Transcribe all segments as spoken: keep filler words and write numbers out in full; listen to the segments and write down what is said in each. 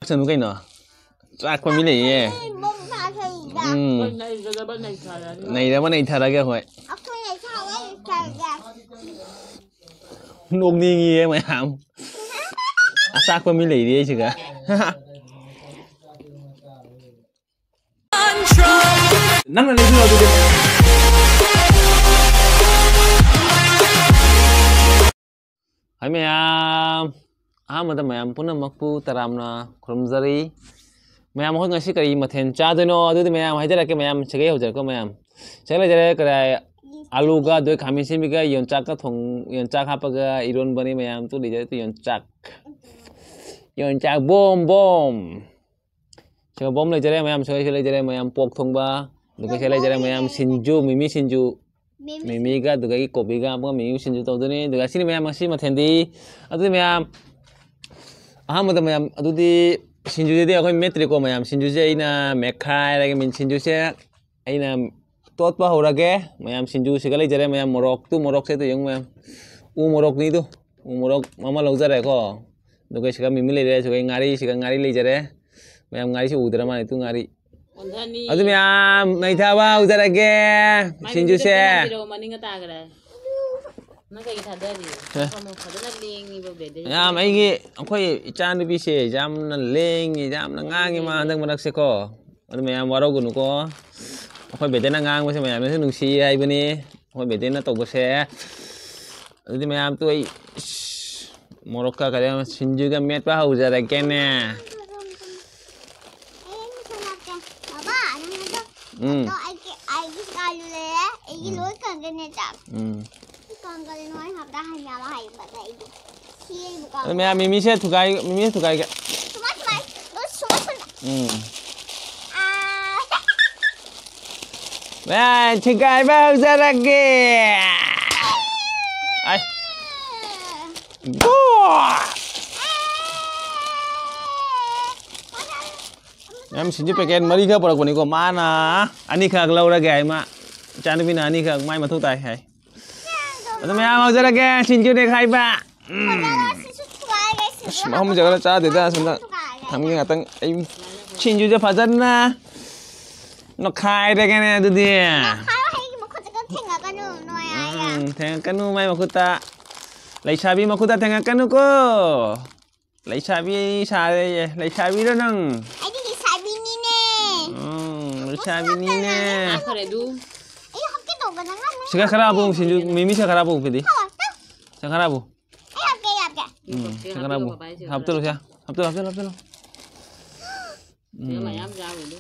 ꯁꯅꯨ ꯀꯩꯅꯣ? ꯆꯥꯛꯄ ꯃꯤ ꯂꯩꯌꯦ꯫ ꯎꯝ꯫ ꯅꯩꯔꯕ ꯅꯩꯊꯔꯒꯦ ꯑꯩꯈꯣꯏ꯫ ꯅꯣꯛꯅꯤꯡꯉꯤꯌꯦ ꯃꯌꯥꯝ꯫ ꯑꯆꯥꯛꯄ ꯃꯤ ꯂꯩꯔꯤ ꯑꯩꯁꯤꯒ꯫ ꯅꯪꯅ ꯂꯩꯕꯤꯔꯣ ꯑꯗꯨꯗꯤ꯫ ꯍꯥꯏ ꯃꯌꯥꯝ, ꯑꯍꯥꯟꯕꯗ ꯃꯌꯥꯝ ꯄꯨꯝꯅꯃꯛꯄꯨ ꯇꯔꯥꯝꯅ ꯈꯨꯔꯨꯝꯖꯔꯤ꯫ ꯃꯌꯥꯝ, ꯑꯩꯈꯣꯏ ꯉꯁꯤ ꯀꯔꯤ ꯃꯊꯦꯜ ꯆꯥꯗꯣꯏꯅꯣ? ꯑꯗꯨꯗꯤ ꯃꯌꯥꯝ ꯍꯥꯏꯖꯔꯛꯀꯦ, ꯃꯌꯥꯝ ꯁꯤꯒꯩ ꯍꯧꯖꯔꯛꯀꯣ ꯃꯌꯥꯝ꯫ ꯁꯤꯒꯩ ꯂꯩꯖꯔꯦ, ꯀꯔꯤ, ꯑꯂꯨꯒ, ꯑꯗꯨꯒ ꯈꯥꯃꯦꯟ ꯑꯁꯤꯟꯕꯤꯒ, ꯌꯣꯡꯆꯥꯛꯀ ꯊꯣꯡ-, ꯌꯣꯡꯆꯥꯛ ꯍꯥꯞꯄꯒ ꯏꯔꯣꯟꯕꯅꯤ ꯃꯌꯥꯝ꯫ ꯇꯨ ꯂꯩꯖꯔꯦ, ꯇꯨ ꯌꯣꯡꯆꯥꯛ꯫ ꯌꯣꯡꯆꯥꯛ ꯕꯣꯝ ꯕꯣꯝ꯫ ꯁꯤꯒ ꯕꯣꯝ ꯂꯩꯖꯔꯦ ꯃꯌꯥꯝ, ꯁꯤꯒ ꯂꯩꯖꯔꯦ ꯃꯌꯥꯝ, ꯄꯣꯛ ꯊꯣꯡꯕ꯫ ꯑꯗꯨꯒ ꯁꯤ ꯂꯩꯖꯔꯦ ꯃꯌꯥꯝ, ꯁꯤꯡꯖꯨ, ꯃꯤꯃꯤ ꯁꯤꯡꯖꯨ꯫ ꯃꯤꯃꯤ꯫ ꯃꯤꯃꯤꯒ ꯑꯗꯨꯗꯒꯤ ꯀꯣꯕꯤꯒ ꯍꯥꯞꯄꯒ ꯃꯤꯃꯤ ꯁꯤꯡꯖꯨ ꯇꯧꯗꯣꯏꯅꯤ꯫ ꯑꯗꯨꯒ ꯑꯁꯤꯅꯤ ꯃꯌꯥꯝ ꯉꯁꯤ ꯃꯊꯦꯜꯗꯤ꯫ ꯑꯗꯨꯗꯤ ꯃꯌꯥꯝ, ꯑꯍꯥꯟꯕꯗ ꯃꯌꯥꯝ, ꯑꯗꯨꯗꯤ ꯁꯤꯡꯖꯨꯁꯤꯗꯤ ꯑꯩꯈꯣꯏ ꯃꯦꯠꯇ꯭ꯔꯤꯀꯣ ꯃꯌꯥꯝ꯫ ꯁꯤꯡꯖꯨꯁꯦ ꯑꯩꯅ ꯃꯦꯠꯈꯥꯏꯔꯒꯦ, ꯃꯤꯟ ꯁꯤꯡꯖꯨꯁꯦ ꯑꯩꯅ ꯇꯣꯠꯄ ꯍꯧꯔꯒꯦ꯫ ꯃꯌꯥꯝ ꯁꯤꯡꯖꯨꯁꯤꯒ ꯂꯩꯖꯔꯦ ꯃꯌꯥꯝ, ꯃꯣꯔꯣꯛꯇꯨ, ꯃꯣꯔꯣꯛꯁꯦ ꯑꯗꯨ ꯌꯦꯡꯉꯨ ꯃꯌꯥꯝ꯫ ꯎ ꯃꯣꯔꯣꯛꯅꯤꯗꯨ꯫ ꯎ ꯃꯣꯔꯣꯛ ꯑꯃ ꯂꯧꯖꯔꯦꯀꯣ꯫ ꯑꯗꯨꯒ ꯁꯤꯒ ꯃꯤꯃꯤ ꯂꯩꯔꯦ, ꯁꯤꯒ ꯉꯥꯔꯤ, ꯁꯤꯒ ꯉꯥꯔꯤ ꯂꯩꯖꯔꯦ꯫ ꯃꯌꯥꯝ ꯉꯥꯔꯤꯁꯤ ꯎꯗ꯭ꯔ ꯃꯥꯜꯂꯦ, ꯇꯨ ꯉꯥꯔꯤ꯫ ꯑꯣꯟꯊꯅꯤ꯫ ꯑꯗꯨ ꯃꯌꯥꯝ ꯅꯩꯊꯕ ꯍꯧꯖꯔꯒꯦ꯫ ꯃꯥꯏ ꯁꯤꯡꯖꯨꯁꯦ꯫ ꯃꯤꯃꯤꯗꯣ ꯈꯤꯇꯪ ꯍꯥꯞꯄꯤꯔꯛꯑꯣ, ꯃꯅꯤꯡꯒ ꯇꯥꯈ꯭ꯔꯦ꯫ ꯅꯪ ꯀꯩꯒꯤ ꯊꯥꯗꯔꯤ? ꯍꯦ꯫ ꯐꯖꯅ ꯂꯦꯡꯉꯤꯕ ꯕꯦꯗꯦ꯫ ꯃꯌꯥꯝ ꯑꯩꯒꯤ, ꯑꯩꯈꯣꯏ ꯏꯆꯥꯅꯨꯄꯤꯁꯦ ꯌꯥꯝꯅ ꯂꯦꯡꯉꯤ, ꯌꯥꯝꯅ ꯉꯥꯡꯉꯤ ꯃꯥ ꯍꯟꯗꯛ ꯃꯔꯛꯁꯦꯀꯣ꯫ ꯑꯗꯨ ꯃꯌꯥꯝ ꯋꯥꯔꯧꯒꯅꯨꯀꯣ꯫ ꯑꯩꯈꯣꯏ ꯕꯦꯗꯦꯅ ꯉꯥꯡꯕꯁꯦ ꯃꯌꯥꯝꯅꯁꯨ ꯅꯨꯡꯁꯤ ꯍꯥꯏꯕꯅꯤ꯫ ꯑꯩꯈꯣꯏ ꯕꯦꯗꯦꯅ ꯇꯧꯕꯁꯦ꯫ ꯑꯗꯨꯗꯤ ꯃꯌꯥꯝ ꯇꯨ ꯑꯩ, ꯏꯁ, ꯃꯣꯔꯣꯛꯀ ꯀꯔꯤ ꯁꯤꯡꯖꯨꯒ ꯃꯦꯠꯄ ꯍꯧꯖꯔꯒꯦꯅꯦ꯫ ꯑꯩ ꯃꯤꯁꯦ ꯂꯥꯛꯀꯦ꯫ ꯕꯕꯥ, ꯅꯪ ꯑꯗꯣ, ꯎꯝ꯫ ꯑꯗꯣ ꯑꯩꯒꯤ, ꯑꯩꯒꯤ ꯑꯂꯨ ꯂꯩꯔꯦ꯫ ꯑꯩꯒꯤ ꯎꯝ꯫ ꯂꯣꯏ ꯀꯪꯒꯅꯤ ꯆꯥꯛ꯫ ꯎꯝ꯫ ꯁꯤ ꯀꯪꯒꯅꯤ ꯅꯣꯏ ꯍꯥꯞꯇ ꯍꯩꯅꯕ ꯍꯩꯕꯗ ꯑꯩꯗꯤ꯫ ꯁꯤ ꯑꯩꯕꯨ ꯑꯗꯨ ꯀꯪꯒꯅꯤ꯫ ꯃꯌꯥꯝ ꯃꯤꯃꯤꯁꯦ ꯊꯨꯒꯥꯏ, ꯃꯤꯃꯤꯁꯦ ꯊꯨꯒꯥꯏꯒꯦ꯫ ꯁꯨꯃꯥꯏ, ꯁꯨꯃꯥꯏ꯫ ꯂꯣꯏ ꯁꯨꯃꯥꯏ, ꯁꯨꯃꯥꯏ꯫ ꯎꯝ꯫ ꯑꯥ꯫ ꯃꯌꯥꯝ ꯊꯨꯒꯥꯏꯕ ꯍꯧꯖꯔꯒꯦ꯫ ꯑꯥꯏ꯫ ꯒꯣ! ꯃꯌꯥꯝ ꯁꯤꯡꯖꯨ ꯄꯦꯀꯦꯠ ꯃꯔꯤꯈꯛ ꯄꯨꯔꯛꯄꯅꯤꯀꯣ, ꯃꯥꯅ ꯑꯅꯤꯈꯛ ꯂꯧꯔꯒꯦ ꯍꯥꯏ, ꯃꯥ ꯏꯆꯥꯅꯨꯄꯤꯅ ꯑꯅꯤꯈꯛ ꯃꯥꯏ ꯃꯊꯧ ꯇꯥꯏ ꯍꯥꯏ꯫ ꯑꯗꯨ ꯃꯌꯥꯝ ꯍꯧꯖꯔꯒꯦ, ꯁꯤꯡꯖꯨ ꯅꯦꯛꯈꯥꯏꯕ꯫ ꯎꯝ꯫ ꯑꯁ, ꯃꯐꯝ ꯖꯒꯥꯗ ꯆꯥꯗꯦꯗ, ꯁꯣꯝꯗ꯫ ꯊꯝꯒꯦ ꯉꯥꯛꯇꯪ꯫ ꯑꯩ ꯁꯤꯡꯖꯨꯁꯦ ꯐꯖꯅ ꯅꯣꯈꯥꯏꯔꯒꯦꯅꯦ ꯑꯗꯨꯗꯤ꯫ ꯅꯣꯈꯥꯏꯔꯣ, ꯑꯩꯒꯤ ꯃꯈꯨꯠꯇꯒ ꯊꯦꯡꯉꯛꯀꯅꯨ, ꯅꯣꯏ ꯑꯥ, ꯌꯥ꯫ ꯎꯝ, ꯊꯦꯡꯉꯛꯀꯅꯨ ꯃꯥꯏ ꯃꯈꯨꯠꯇ꯫ ꯂꯩꯁꯥꯕꯤ ꯃꯈꯨꯠꯇ ꯊꯦꯡꯉꯛꯀꯅꯨꯀꯣ꯫ ꯂꯩꯁꯥꯕꯤ ꯁꯥꯔꯦꯌꯦ꯫ ꯂꯩꯁꯥꯕꯤꯔꯣ ꯅꯪ? ꯑꯩꯗꯤ ꯂꯩꯁꯥꯕꯤꯅꯤꯅꯦ꯫ ꯎꯝ, ꯂꯩꯁꯥꯕꯤꯅꯤꯅꯦ꯫ ꯐꯔꯦ ꯑꯗꯨ꯫ ꯑꯩ ꯍꯥꯞꯀꯦ ꯇꯧꯕ, ꯅꯪꯅ ꯁꯤꯒ ꯈꯔ ꯍꯥꯞꯄꯨ, ꯁꯤꯡꯖꯨ, ꯃꯤꯃꯤ ꯁꯤꯒ ꯈꯔ ꯍꯥꯞꯄꯨ, ꯄꯤꯗꯤ꯫ ꯍꯣꯏ, ꯅꯪ꯫ ꯁꯤꯒ ꯈꯔ ꯍꯥꯞꯄꯨ꯫ ꯑꯩ ꯍꯥꯞꯀꯦ, ꯑꯩ ꯍꯥꯞꯀꯦ꯫ ꯎꯝ, ꯁꯤꯒ ꯈꯔ ꯍꯥꯞꯄꯨ꯫ ꯍꯥꯞꯄꯤꯔꯣ, ꯕꯕꯥ, ꯑꯩ ꯁꯤꯒ ꯍꯥꯞꯆꯜꯂꯣ, ꯈꯔ ꯁꯤꯒ꯫ ꯍꯥꯞꯆꯜꯂꯣ, ꯍꯥꯞꯆꯜꯂꯣ, ꯍꯥꯞꯆꯜꯂꯣ꯫ ꯁꯤꯒ ꯎꯝ꯫ ꯃꯌꯥꯝ ꯌꯥꯎꯔꯤꯗꯨ꯫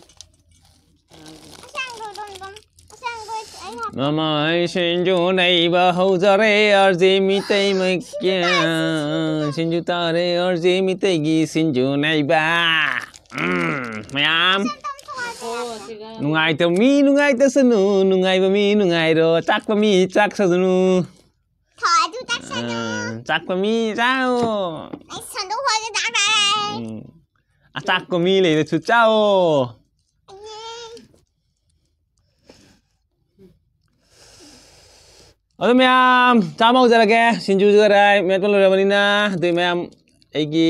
ꯑꯁꯥꯡꯗꯣ ꯑꯗꯨꯝ, ꯑꯗꯨꯝ, ꯑꯁꯥꯡꯗꯣ ꯑꯩ ꯍꯥꯞꯀꯦ꯫ ꯃꯃꯥꯏ ꯁꯤꯡꯖꯨ ꯅꯩꯕ ꯍꯧꯖꯔꯦ, ꯑꯥꯔꯖꯦ ꯃꯤꯇꯩ ꯃꯩꯀꯦ-, ꯁꯤꯡꯖꯨ ꯇꯥꯔꯦ, ꯁꯤꯡꯖꯨ ꯇꯥꯔꯦ, ꯑꯥꯔꯖꯦ ꯃꯤꯇꯩꯒꯤ ꯁꯤꯡꯖꯨ ꯅꯩꯕ꯫ ꯎꯝ, ꯃꯌꯥꯝ꯫ ꯑꯣ, ꯁꯤꯒ ꯅꯨꯡꯉꯥꯏꯇꯕ ꯃꯤ, ꯅꯨꯡꯉꯥꯏꯇꯁꯅꯨ, ꯅꯨꯡꯉꯥꯏꯕ ꯃꯤ, ꯅꯨꯡꯉꯥꯏꯔꯣ, ꯆꯥꯛꯄ ꯃꯤ, ꯆꯥꯛꯁꯅꯨ꯫ ꯊꯣꯏ, ꯑꯗꯨ ꯆꯥꯛꯁꯅꯨ꯫ ꯑ, ꯆꯥꯛꯄ ꯃꯤ, ꯆꯥꯛꯑꯣ꯫ ꯑꯩ ꯁꯟꯗꯣꯛ ꯍꯣꯏꯒ ꯆꯥꯛ ꯆꯥꯔꯦ꯫ ꯎꯝ꯫ ꯑꯆꯥꯛꯄ ꯃꯤ ꯂꯩꯔꯁꯨ ꯆꯥꯛꯑꯣ꯫ ꯑꯗꯨ ꯃꯌꯥꯝ ꯆꯥꯕ ꯍꯧꯖꯔꯒꯦ꯫ ꯁꯤꯡꯖꯨꯁꯨ ꯈꯔ ꯃꯦꯠꯄ ꯂꯣꯏꯔꯕꯅꯤꯅ꯫ ꯑꯗꯨ ꯃꯌꯥꯝ ꯑꯩꯒꯤ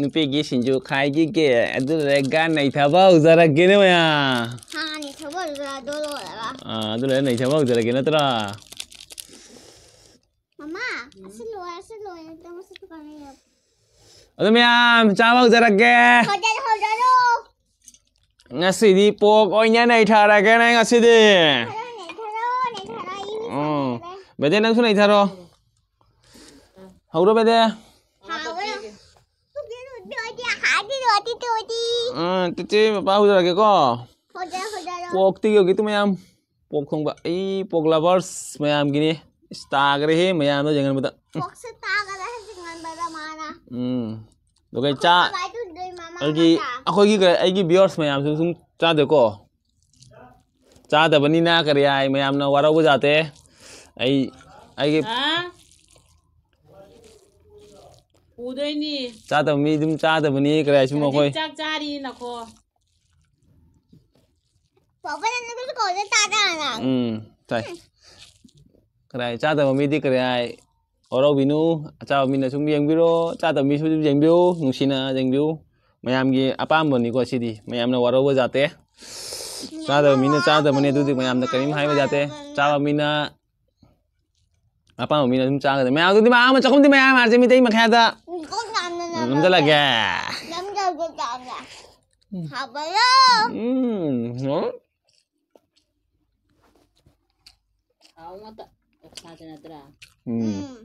ꯅꯨꯄꯤꯒꯤ ꯁꯤꯡꯖꯨ ꯈꯥꯏꯈꯤꯒꯦ꯫ ꯑꯗꯨ ꯂꯣꯏꯔꯒ ꯅꯩꯊꯕ ꯍꯧꯖꯔꯒꯦꯅꯦ ꯃꯌꯥꯝ꯫ ꯍꯥꯟꯅ ꯅꯩꯊꯕ ꯍꯧꯖꯔꯒꯦ, ꯑꯗꯨ ꯂꯣꯏꯔꯒ꯫ ꯑꯥ, ꯑꯗꯨ ꯂꯣꯏꯔꯒ ꯅꯩꯊꯕ ꯍꯧꯖꯔꯒꯦ ꯅꯠꯇ꯭ꯔꯣ? ꯃꯃꯥ, ꯑꯁꯤ ꯂꯣꯏꯔꯦ, ꯑꯁꯤ ꯂꯣꯏꯔꯦ, ꯅꯪ ꯑꯁꯤ ꯗꯨꯀꯥꯟꯗ ꯌꯥꯎ꯫ ꯑꯗꯨ ꯃꯌꯥꯝ ꯆꯥꯕ ꯍꯧꯖꯔꯒꯦ꯫ ꯍꯧꯖꯔꯣ, ꯍꯧꯖꯔꯣ꯫ ꯉꯁꯤꯗꯤ ꯄꯣꯛ ꯑꯣꯏꯅ ꯅꯩꯊꯔꯒꯦꯅꯦ ꯉꯁꯤꯗꯤ꯫ ꯅꯩꯊꯔꯣ, ꯅꯩꯊꯔꯣ, ꯅꯩꯊꯔꯣ, ꯑꯩ ꯎꯝ꯫ ꯁꯥꯎꯅꯤꯡꯉꯦ꯫ ꯕꯦꯗꯦ, ꯅꯪꯁꯨ ꯅꯩꯊꯔꯣ꯫ ꯍꯧꯔꯣ, ꯕꯦꯗꯦ꯫ ꯍꯥꯎꯋꯦ꯫ ꯇꯨꯗꯤ, ꯇꯨꯗꯤ, ꯇꯨꯗꯤ, ꯍꯥꯏꯗꯤ, ꯇꯨꯗꯤ, ꯇꯨꯗꯤ꯫ ꯑꯥ, ꯇꯨꯗꯤ, ꯄꯄꯥ ꯍꯧꯖꯔꯒꯦꯀꯣ꯫ ꯍꯧꯖꯔꯣ, ꯍꯧꯖꯔꯣ꯫ ꯄꯣꯛꯇꯤ ꯌꯧꯈꯤ ꯇꯨ ꯃꯌꯥꯝ꯫ ꯄꯣꯛ ꯊꯣꯡꯕ꯫ ꯑꯩ ꯄꯣꯛ lovers ꯃꯌꯥꯝꯒꯤꯅꯤ꯫ ꯏꯁ, ꯇꯥꯈ꯭ꯔꯦꯍꯦ ꯃꯌꯥꯝꯗꯣ ꯌꯦꯡꯍꯟꯕꯗ꯫ ꯎꯝ꯫ ꯄꯣꯛꯁꯦ ꯇꯥꯈꯔꯦ ꯍꯧꯖꯤꯛ ꯉꯟꯕꯗ ꯃꯥꯅ꯫ ꯎꯝ꯫ ꯑꯗꯨꯒ ꯑꯩ ꯆꯥ-, ꯑꯩꯈꯣꯏ ꯕꯕꯥ ꯇꯨꯗꯣꯏ ꯃꯃꯥ ꯑꯩꯒꯤ, ꯃꯆꯥ꯫ ꯑꯩꯈꯣꯏꯒꯤ ꯀ-, ꯑꯩꯒꯤ viewers ꯃꯌꯥꯝꯁꯨ ꯁꯨꯝ ꯆꯥꯗꯦꯀꯣ꯫ ꯆꯥꯗꯕꯅꯤꯅ ꯀꯔꯤ ꯍꯥꯏ, ꯃꯌꯥꯝꯅ ꯋꯥꯔꯧꯕ ꯌꯥꯗꯦ꯫ ꯑꯩ, ꯑꯩꯒꯤ ꯍꯥ? ꯄꯨꯗꯣꯏꯅꯤ꯫ ꯆꯥꯗꯕ ꯃꯤ ꯑꯗꯨꯝ ꯆꯥꯗꯕꯅꯤ, ꯀꯔꯤ ꯍꯥꯏ, ꯁꯨꯝ ꯍꯧꯖꯤꯛ ꯑꯩꯈꯣꯏ ꯆꯥꯛ ꯆꯥꯔꯤ ꯅꯈꯣ꯫ ꯄꯥꯄꯥꯅ ꯅꯈꯣꯏꯁꯨ ꯀꯧꯗ ꯆꯥꯗꯅ꯫ ꯎꯝ, ꯇꯥꯏ꯫ ꯀꯔꯤ ꯍꯥꯏ, ꯆꯥꯗꯕ ꯃꯤꯗꯤ ꯀꯔꯤ ꯍꯥꯏ, ꯋꯥꯔꯧꯕꯤꯅꯨ꯫ ꯑꯆꯥꯕ ꯃꯤꯅ ꯁꯨꯝ ꯌꯦꯡꯕꯤꯔꯣ, ꯆꯥꯗꯕ ꯃꯤꯁꯨ ꯑꯗꯨꯝ ꯌꯦꯡꯕꯤꯌꯨ, ꯅꯨꯡꯁꯤꯅ ꯌꯦꯡꯕꯤꯌꯨ꯫ ꯃꯌꯥꯝꯒꯤ ꯑꯄꯥꯝꯕꯅꯤꯀꯣ ꯁꯤꯗꯤ꯫ ꯃꯌꯥꯝꯅ ꯋꯥꯔꯧꯕ ꯌꯥꯗꯦ꯫ ꯆꯥꯗꯕ ꯃꯤꯅ ꯆꯥꯗꯕꯅꯤ, ꯑꯗꯨꯗꯤ ꯃꯌꯥꯝꯗ ꯀꯔꯤꯝ ꯍꯥꯏꯕ ꯌꯥꯗꯦ꯫ ꯆꯥꯕ ꯃꯤꯅ, ꯑꯄꯥꯝꯕ ꯃꯤꯅ ꯑꯗꯨꯝ ꯆꯥꯒꯗꯕ꯫ ꯃꯌꯥꯝ ꯑꯗꯨꯗꯤ ꯃꯌꯥꯝ ꯑꯃ ꯆꯥꯛꯈꯨꯝꯗꯤ ꯃꯌꯥꯝ ꯍꯥꯏꯔꯁꯦ ꯃꯤꯇꯩ ꯃꯈꯥꯗ꯫ ꯅꯝꯖꯜꯂꯒꯦ꯫ ꯅꯝꯖꯜꯂꯒꯦ ꯇꯧꯅꯦ꯫ ꯎꯝ꯫ ꯍꯥꯎꯕ꯭ꯔꯣ? ꯎꯝ꯫ ꯍꯥꯎ꯫ ꯍꯥꯎ ꯉꯥꯛꯇ꯫ ꯑꯣꯛꯁꯥꯁꯦ ꯅꯠꯇ꯭ꯔꯥ? ꯎꯝ꯫ ꯎꯝ꯫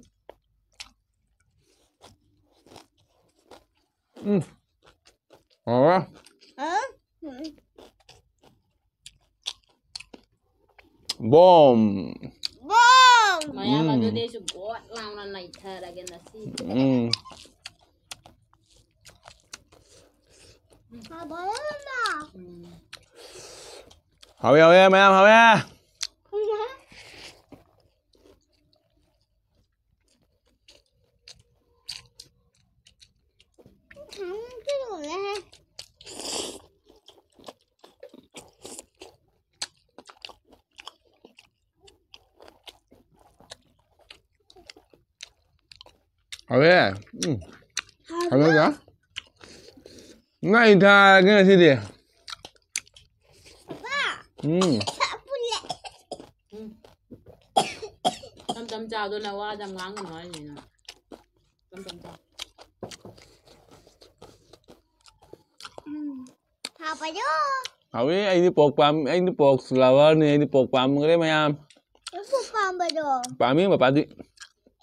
ꯎꯝ꯫ ꯍꯥꯎꯔꯦ꯫ ꯍꯥ? ꯎꯝ꯫ ꯕꯣꯝ꯫ ꯕꯣꯝ! ꯃꯌꯥꯝ ꯎꯝ꯫ ꯑꯗꯨꯗꯤ ꯑꯩꯁꯨ ꯒꯣꯠ ꯂꯥꯎꯅ ꯅꯩꯊꯔꯒꯦ ꯉꯁꯤꯗꯤ꯫ ꯎꯝ꯫ ꯍꯥꯎꯕ꯭ꯔꯣ, ꯃꯃꯥ? ꯎꯝ꯫ ꯍꯥꯎꯋꯦ, ꯍꯥꯎꯋꯦ, ꯃꯌꯥꯝ ꯍꯥꯎꯋꯦ꯫ ꯍꯥꯎꯋꯦ꯫ ꯎꯝ꯫ ꯍꯥꯎꯕ꯭ꯔꯣ? ꯍꯥꯎꯋꯦꯗ꯫ ꯉꯥ ꯊꯥꯔꯒꯦ ꯉꯁꯤꯗꯤ꯫ ꯄꯥꯄꯥ꯫ ꯎꯝ꯫ ꯄꯨꯜꯂꯦ꯫ ꯎꯝ꯫ ꯇꯝ ꯇꯝ ꯆꯥꯎꯗꯣ, ꯅꯋꯥꯗ ꯉꯥꯡꯒꯅꯨ ꯍꯥꯏꯅꯤ ꯅꯪ꯫ ꯇꯝ ꯇꯝ ꯆꯥꯎ꯫ ꯎꯝ꯫ ꯍꯥꯎꯕ꯭ꯔꯣ? ꯍꯥꯎꯋꯤ, ꯑꯩꯗꯤ ꯄꯣꯛ ꯄꯥꯝ-, ꯑꯩꯗꯤ ꯄꯣꯛ ꯂꯚꯔꯅꯤ, ꯑꯩꯗꯤ ꯄꯣꯛ ꯄꯥꯝꯈ꯭ꯔꯦ ꯃꯌꯥꯝ꯫ ꯑꯩꯁꯨ ꯄꯥꯝꯕꯗꯣ꯫ ꯄꯥꯝꯃꯤ ꯃꯄꯥꯗꯤ꯫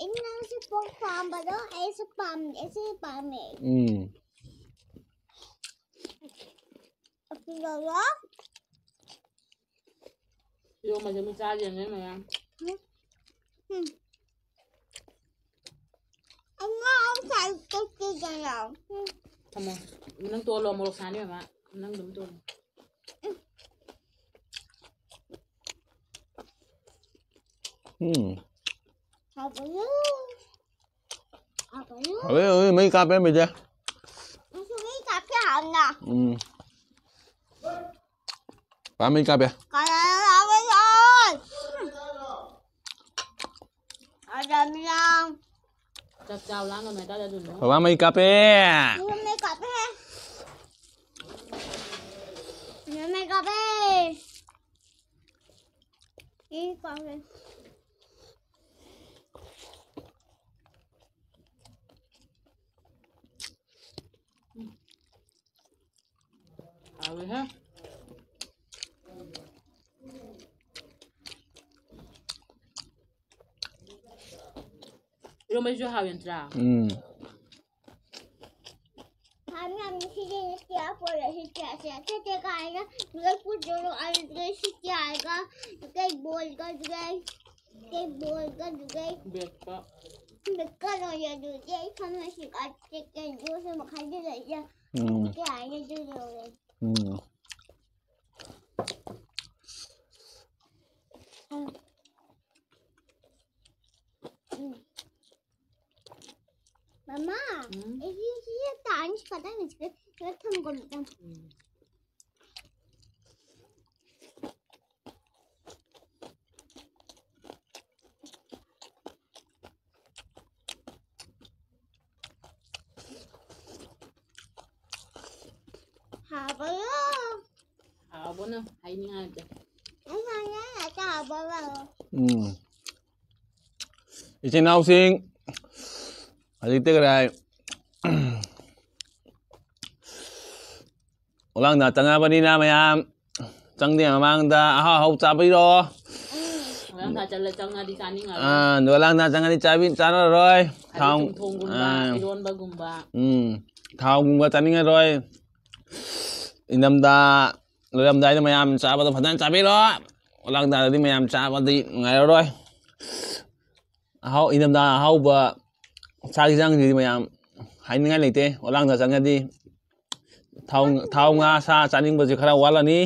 ꯑꯩ ꯅꯪꯁꯨ ꯄꯣꯛ ꯄꯥꯝꯕꯗꯣ, ꯑꯩꯁꯨ ꯄꯥꯝ-, ꯑꯩꯁꯨ ꯄꯥꯝꯃꯦ꯫ ꯎꯝ꯫ ꯑꯗꯨꯒ ꯏꯔꯣꯝꯕꯁꯦ ꯑꯃꯨꯛ ꯆꯥꯁꯦ ꯌꯦꯡꯉꯦ ꯃꯌꯥꯝ꯫ ꯎꯝ꯫ ꯎꯝ꯫ ꯑꯉꯥꯡ ꯁꯥꯏ ꯆꯠꯈꯤꯗꯅ꯫ ꯎꯝ꯫ ꯊꯝꯃꯣ꯫ ꯅꯪ ꯇꯣꯠꯂꯣ, ꯃꯣꯔꯣꯛ ꯁꯥꯅꯤ ꯃꯃꯥ꯫ ꯅꯪ ꯑꯗꯨꯝ ꯇꯣꯠꯂꯣ꯫ ꯎꯝ꯫ ꯍꯥꯎꯕ꯭ꯔꯣ? ꯍꯥꯎꯕ꯭ꯔꯣ? ꯍꯥꯎꯋꯦ, ꯍꯥꯎꯋꯦ, ꯃꯩ ꯀꯥꯞꯄꯦ, ꯃꯩꯁꯦ꯫ ꯉꯁꯤ ꯃꯩ ꯀꯥꯞꯄꯦ ꯍꯥꯎꯅ꯫ ꯎꯝ꯫ ꯄꯥ ꯃꯩ ꯀꯥꯞꯄꯦ꯫ ꯀꯅꯥꯅ ꯂꯥꯎꯕ ꯌꯥꯏ? ꯑꯗ ꯃꯤꯌꯥꯝ꯫ ꯆꯥꯛ ꯆꯥꯎ ꯂꯥꯡꯒꯅꯨ ꯍꯥꯏꯇꯥꯔꯦ ꯑꯗꯨꯅ꯫ ꯕꯕꯥ ꯃꯩ ꯀꯥꯞꯄꯦ꯫ ꯃꯩ ꯀꯥꯞꯄꯦ꯫ ꯇꯥꯕꯩ꯫ ꯏ ꯀꯥꯎꯔꯦ꯫ ꯍꯥꯎꯋꯤꯍꯦ꯫ ꯏꯔꯣꯝꯕꯁꯤꯁꯨ ꯍꯥꯎꯋꯦ ꯅꯠꯇ꯭ꯔꯥ? ꯎꯝ꯫ ꯍꯥꯎꯋꯤ ꯌꯥꯝꯅ꯫ ꯁꯤꯗꯤ ꯅꯠꯇꯦ, ꯑꯄꯣꯏꯕ ꯁꯤ ꯀꯌꯥ ꯁꯤ ꯊꯦꯠꯇꯦ ꯀꯥꯏꯅ ꯂꯣꯏ ꯄꯨꯗꯣꯏꯅꯣ꯫ ꯑꯗꯨꯗꯒꯤ ꯁꯤ ꯀꯌꯥꯒ ꯀꯩ ꯕꯣꯜꯒ ꯑꯗꯨꯗꯩ ꯀꯩ ꯕꯣꯜꯒ ꯑꯗꯨꯗꯩ ꯕꯦꯠꯀ꯫ ꯕꯦꯠꯀ ꯂꯣꯏꯔꯦ꯫ ꯑꯗꯨꯗꯤ ꯑꯩ ꯐꯝꯃꯁꯤ ꯀꯩꯅꯣꯁꯦ ꯃꯈꯥꯏꯗ ꯂꯩꯔꯦ꯫ ꯎꯝ꯫ ꯀꯌꯥ ꯍꯥꯏꯅ ꯑꯗꯨ ꯂꯧꯔꯦ꯫ ꯎꯝ꯫ ꯎꯝ꯫ ꯃꯃꯥ, ꯎꯝ꯫ ꯑꯩꯒꯤ ꯁꯤ ꯇꯥꯟꯁ ꯈꯛꯇꯪ ꯁꯤꯗ ꯊꯝꯒꯣꯝ꯫ ꯎꯝ꯫ ꯍꯥꯎꯕ꯭ꯔꯣ? ꯍꯥꯎꯕꯅ ꯍꯥꯏꯅꯤꯡꯉꯥꯏ ꯂꯩꯇꯦ꯫ ꯑꯩ ꯍꯥꯏꯅꯤꯡꯉꯥꯏ ꯂꯩꯇꯦ, ꯍꯥꯎꯕ꯭ꯔꯣ? ꯎꯝ꯫ ꯏꯆꯤꯟ ꯏꯅꯥꯎꯁꯤꯡ ꯍꯧꯖꯤꯛꯇꯤ ꯀꯗꯥꯏ ꯑꯣꯂꯥꯡꯗ ꯆꯪꯉꯕꯅꯤꯅ ꯃꯌꯥꯝ ꯆꯪꯗ꯭ꯔꯤꯉꯩ ꯃꯃꯥꯡꯗ ꯑꯍꯥꯎ ꯑꯍꯥꯎ ꯆꯥꯕꯤꯔꯣ꯫ ꯍꯣꯔꯦꯟ ꯆꯠꯂ ꯆꯪꯉꯗꯤ ꯆꯥꯅꯤꯡꯉꯔꯣꯏ꯫ ꯑꯥ, ꯑꯗꯣ ꯑꯣꯂꯥꯡꯗ ꯆꯪꯉꯗꯤ ꯆꯥꯕꯤ ꯆꯥꯔꯔꯣꯏ꯫ ꯑꯗꯩ ꯊꯥꯎ ꯆꯝꯊꯣꯡꯒꯨꯝꯕ, ꯑꯥ꯫ ꯏꯔꯣꯟꯕꯒꯨꯝꯕ꯫ ꯎꯝ, ꯊꯥꯎꯒꯨꯝꯕ ꯆꯥꯅꯤꯡꯉꯔꯣꯏ꯫ ꯏꯪꯊꯝꯊꯥ ꯂꯣꯏꯔꯝꯗꯥꯏꯗ ꯃꯌꯥꯝ ꯆꯥꯕꯗꯣ ꯐꯖꯅ ꯆꯥꯕꯤꯔꯣ꯫ ꯑꯣꯂꯥꯡꯗꯗꯤ ꯃꯌꯥꯝ ꯆꯥꯕꯗꯤ ꯅꯨꯡꯉꯥꯏꯔꯔꯣꯏ꯫ ꯑꯍꯥꯎ-, ꯏꯪꯊꯝꯊꯥ ꯑꯍꯥꯎꯕ ꯆꯥꯛ ꯌꯦꯟꯁꯥꯡꯁꯤꯗꯤ ꯃꯌꯥꯝ ꯍꯥꯏꯅꯤꯡꯉꯥꯏ ꯂꯩꯇꯦ꯫ ꯑꯣꯂꯥꯡꯗ ꯆꯪꯉꯗꯤ ꯊꯥꯎ, ꯊꯥꯎ ꯉꯥ ꯁꯥ ꯆꯥꯅꯤꯡꯕꯁꯦ ꯈꯔ ꯋꯥꯠꯂꯅꯤ꯫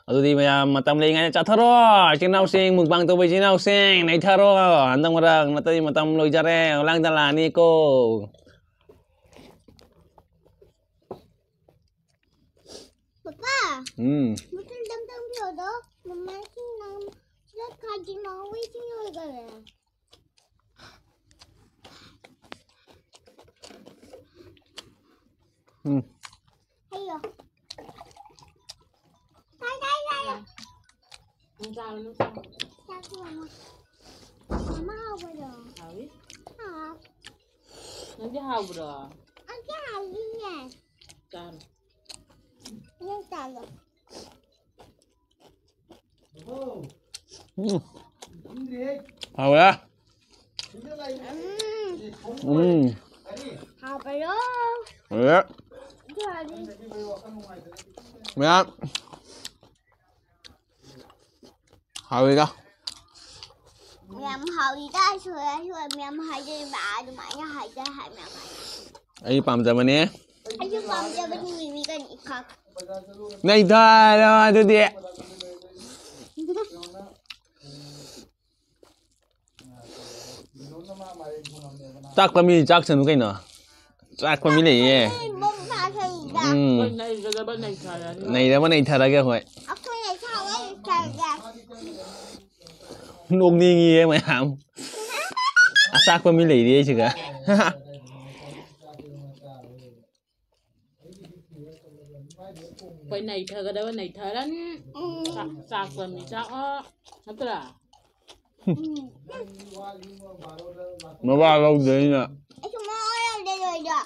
ꯑꯗꯨꯗꯤ ꯃꯌꯥꯝ ꯃꯇꯝ ꯂꯩꯔꯤꯉꯩꯗ ꯆꯥꯊꯔꯣ꯫ ꯏꯆꯤꯟ ꯏꯅꯥꯎꯁꯤꯡ, mukbang ꯇꯧꯕ ꯏꯆꯤꯟ ꯏꯅꯥꯎꯁꯤꯡ, ꯅꯩꯊꯔꯣ꯫ ꯍꯟꯗꯛ ꯃꯔꯛ ꯅꯠꯇ꯭ꯔꯗꯤ ꯃꯇꯝ ꯂꯣꯏꯖꯔꯦ꯫ ꯑꯣꯂꯥꯡꯗ ꯂꯥꯛꯑꯅꯤꯀꯣ꯫ ꯄꯄꯥ꯫ ꯎꯝ꯫ ꯃꯊꯪ ꯇꯝ ꯇꯝꯕꯤꯌꯣꯗꯣ꯫ ꯃꯃꯥꯁꯤꯡꯅ ꯁꯤꯗ ꯈꯥꯖꯤꯟ ꯃꯥꯡꯍꯧꯕ ꯏꯁꯤꯡ ꯂꯣꯏꯈꯔꯦ꯫ ꯎꯝ꯫ ꯍꯩꯌꯣ꯫ ꯆꯥꯔꯨꯅꯨ, ꯆꯥꯔꯨꯅꯨ꯫ ꯆꯥꯛ ꯊꯣꯡꯉꯣ꯫ ꯃꯃꯥ ꯍꯥꯎꯕ꯭ꯔꯣ? ꯍꯥꯎꯏ꯫ ꯍꯥꯎ꯫ ꯅꯪꯗꯤ ꯍꯥꯎꯕ꯭ꯔꯣ? ꯑꯩꯗꯤ ꯍꯥꯎꯏꯌꯦ꯫ ꯆꯥꯔꯣ꯫ ꯅꯪ ꯆꯥꯔꯣ꯫ ꯎꯝ꯫ ꯍꯥꯎꯔꯦ꯫ ꯎꯝ꯫ ꯎꯝ꯫ ꯍꯥꯎꯕ꯭ꯔꯣ? ꯍꯥꯎꯔꯦ꯫ ꯑꯗꯨ ꯑꯣꯏꯔꯗꯤ ꯃꯌꯥꯝ꯫ ꯍꯥꯎꯋꯤꯗ꯫ ꯌꯥꯝ ꯍꯥꯎꯋꯤꯗ, ꯁꯣꯏ, ꯁꯣꯏ ꯃꯌꯥꯝ ꯍꯥꯏꯖꯔꯤꯕ, ꯑꯗꯨꯃꯥꯏꯅ ꯍꯥꯏꯖ-, ꯍꯥꯏ ꯃꯌꯥꯝ ꯍꯥꯏ꯫ ꯑꯩ ꯄꯥꯝꯖꯕꯅꯦ꯫ ꯑꯩꯁꯨ ꯄꯥꯝꯖꯕꯅꯤ, ꯃꯤꯃꯤ ꯀꯅꯤ ꯈꯛ꯫ ꯅꯩꯊꯔꯣ ꯑꯗꯨꯗꯤ꯫ ꯆꯥꯛꯄ ꯃꯤ ꯆꯥꯛꯁꯅꯨ ꯀꯩꯅꯣ꯫ ꯆꯥꯛꯄ ꯃꯤ ꯂꯩꯌꯦ꯫ ꯎꯝ꯫ ꯅꯩꯔꯕ ꯅꯩꯊꯔꯒꯦ ꯍꯣꯏ꯫ ꯅꯣꯛꯅꯤꯡꯉꯤꯌꯦ ꯃꯌꯥꯝ꯫ ꯑꯆꯥꯛꯄ ꯃꯤ ꯂꯩꯔꯤ ꯑꯩꯁꯤꯒ꯫ ꯑꯩꯈꯣꯏ ꯅꯩꯊꯒꯗꯕ ꯅꯩꯊꯔꯅꯤ꯫ ꯆꯥꯛ-, ꯆꯥꯛꯄ ꯃꯤ ꯆꯥꯛꯑꯣ꯫ ꯅꯠꯇ꯭ꯔꯥ? ꯃꯋꯥ ꯂꯧꯗꯦ ꯑꯩꯅ꯫ ꯑꯩꯁꯨ ꯃꯋꯥ ꯂꯧꯗꯦ ꯂꯣꯏꯗ꯫